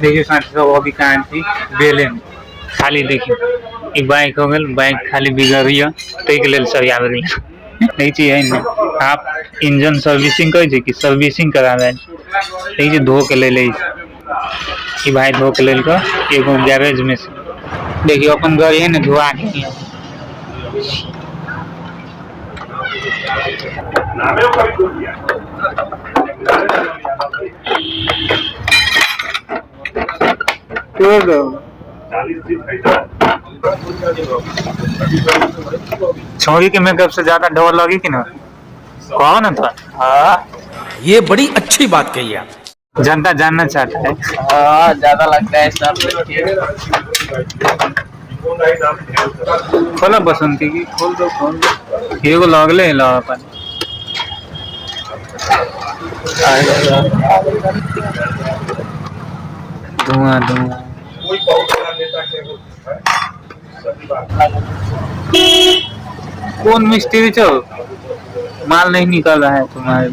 देखियो साथी सब अभी कहाँ छी बेले में खाली। देखियो, ई बाइक हो गेल, बाइक खाली बिगड़िया, ताहिके लेल सरियाबे गेल। देखै छी है ने, आप इंजन सर्विसिंग कहै छै कि सर्विसिंग कराबै। देखै छी, धो के ले लै छै ई भाई, धो के लेल कऽ एगो गैरेज में से। देखियो, अपन गाड़ी है ने, धोआ के। छोरी के मेकअप से ज्यादा डर लगी कि ना, कहो ना तो? हाँ। ये बड़ी अच्छी बात कही आप। जनता जानना चाहता है। हाँ, ज्यादा लगता है सब देखिए। खोलो बसंती की, खोल दो, खोल दो। एगो लगले है, लग अपन धुआं धुआं। कौन मिस्त्री छो? माल नहीं निकल रहा है तुम्हारे।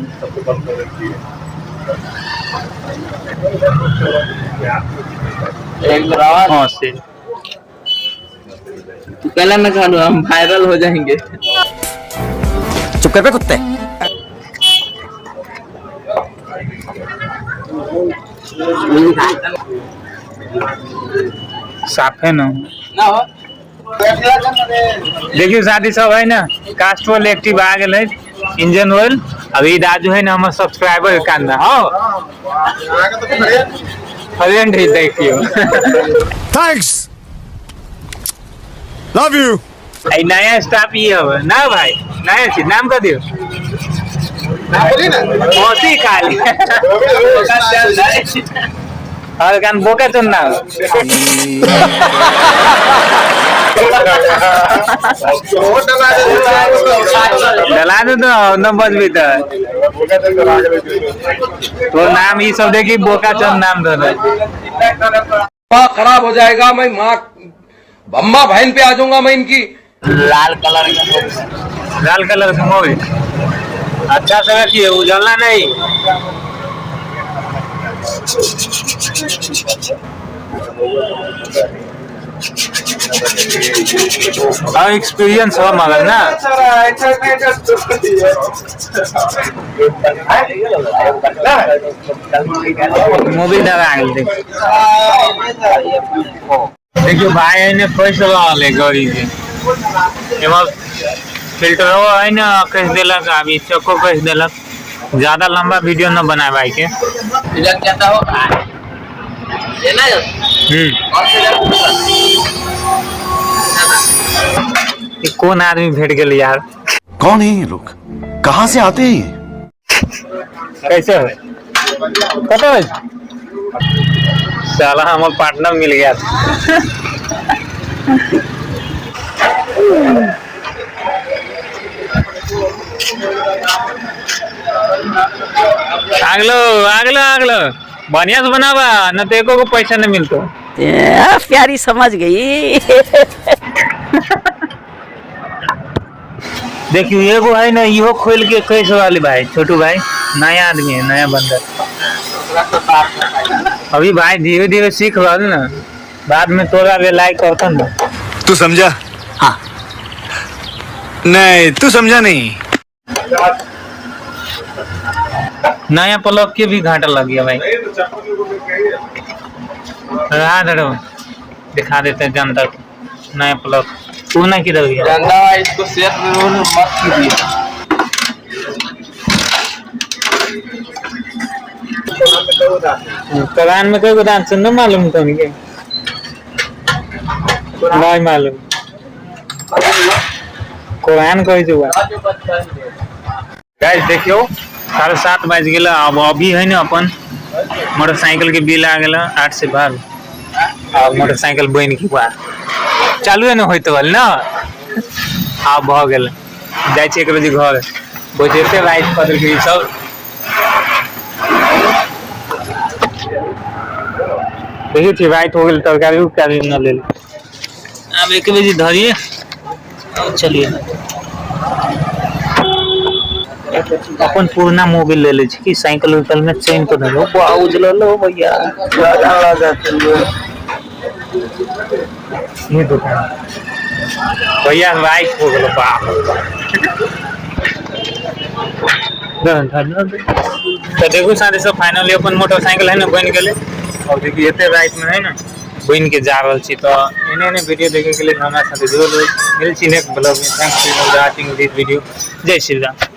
एक बार हाँ से। तू पहले ना खा लो, हम वायरल हो जाएंगे। चुप कर बे कुत्ते। साफ है ना? ना हो। देखियो साथी सब, है ना, कास्ट्रोल एक्टिव आ गेल है इंजन ऑयल। अभी राजू है ना, हमर सब्सक्राइबर कान हो फ्रेंड है, देखियो। Thanks, love you. आई नया स्टाफ ई हवे ना भाई, नया चीज नाम का दियो मौसी खाली और कान बोका चुन ना। डला दे तो न बजबी तो नाम ई सब देखी, बोका चंद नाम दे दे। माँ खराब हो जाएगा, मैं माँ अम्मा बहन पे आ जाऊंगा मैं इनकी। लाल कलर का। लाल कलर का मोबिल अच्छा से रखिए, उजलना नहीं। और एक्सपीरियंस हो मगर ना। मोबिल डरा गेल। देख, देखियो भाई, एने पैसा रहल है गाड़ी के, एमे फिल्टरो है ना, कस देलक, अभी चक्को कस देलक। ज्यादा लंबा वीडियो न बनाए भाई के। इधर कहता हो ये ना। और से ई कोन आदमी भेट गेल यार? कौन है ये लोग? कहाँ से आते हैं ये? कैसे हो? कत हो? साला हमर पार्टनर मिल गया। आगलो आगलो आगलो, बढ़िया से बनावा न तो एको को पैसा नहीं मिलतो। ए, प्यारी समझ गई। देखियो, एगो है ना, इहो खोल के कैसे वाली भाई, छोटू भाई नया आदमी है, नया बंदा। अभी भाई धीरे धीरे सीख रहल ना, बाद में तोरा वे लाइक करतन ना। तू समझा? हाँ, नहीं, तू समझा नहीं। नया प्लग के भी घाटा लग गया भाई। रहा धरो, दिखा देते हैं जनता को नया प्लग। तू ना किधर गया? जनता भाई, इसको शेयर जरूर मत कीजिए। कुरान में कोई दान सुन मालूम तो नहीं नहीं मालूम, कुरान कहै छै। गाइस देखियो, 7:30 बाजि गेल। अब अभी है ने अपन मोटरसाइकिल के बिल आ गेल 8 से 12। आब मोटरसाइकिल बनि के बा चालुए ने होइत रहल ना, आब भऽ गेल। जाइ छी 1 बजे घर, बजेते राति कऽ देलकै ई सब। देखै छी, राति हो गेल, तरकारी उरकारी न लेल। आब 1 बजे धरिए, चलिए। अपन पुरना मोबिल ले ले छी कि साइकिल उइकिल में चेन को धरो वाह उजलल हो भैया। ये दुकान भैया राइट हो गेलो बाप। तऽ देखू साथी सब फाइनली अपन मोटरसाइकिल है ना बनि गेलै और देखिए एते राति में है ना बनि के जा रहल छी। तऽ एने एने वीडियो देखे के लेल हमरा साथे जुड़ल रहू। मिल छी नेक्स्ट ब्लॉग में। Thanks for watching this video. जय श्री राम।